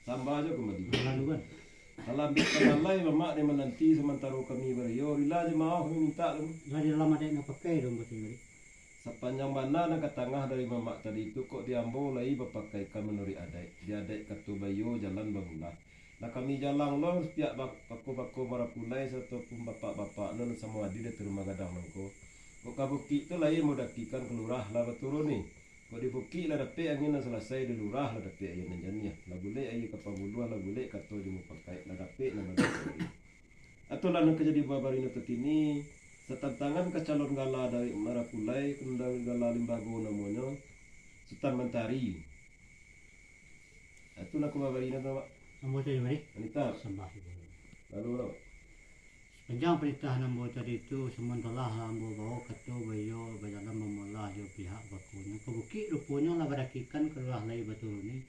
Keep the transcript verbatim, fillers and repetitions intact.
Sambah jo kumbali. Lalu kan. Salam tabalai mamak di mananti samantaro kami bariyo. Rila jo maoh kami mintak tu. Lah di dalam adaik nan pakai tu, Ambo Sari. Sapanjang bana nan ka tangah dari mamak tadi tu, kok di ambo lai bapakaikan manuruik adaik. Di adaik kato baiyo jalan bamulah. Lah kami jalang lo satiok bak-, bako-bako marapulai sarato pun bapak-bapak nan samo adi di rumah gadang nangko. Kok ka bukik tu lai ambo dakikan ka lurah lah baturun ni. Kok di bukik lah dapek angin nan salasai, di lurah lah dapek aia nan janiah. Lah bulek aia ka pambuluah, lah bulek kato jo mupakaik, lah dapek nan badapek. Atolah nan ka jadi buah barino tatini, satantangan ka calon gala dari marapulai, dari gala limbago namonyo, Sutan Mantari. Atulah ka buah barino tu, Mak. Ambo tu, Mari. Anita. Sambah. Lalu, Mak. Sapanjang panitahan ambo tadi tu, samantalah ambo bao kato baiyo bajalan mamulah jo pihak bakonyo. Ka bukik ruponyo lah badakikan, ka lurah lai baturun ni.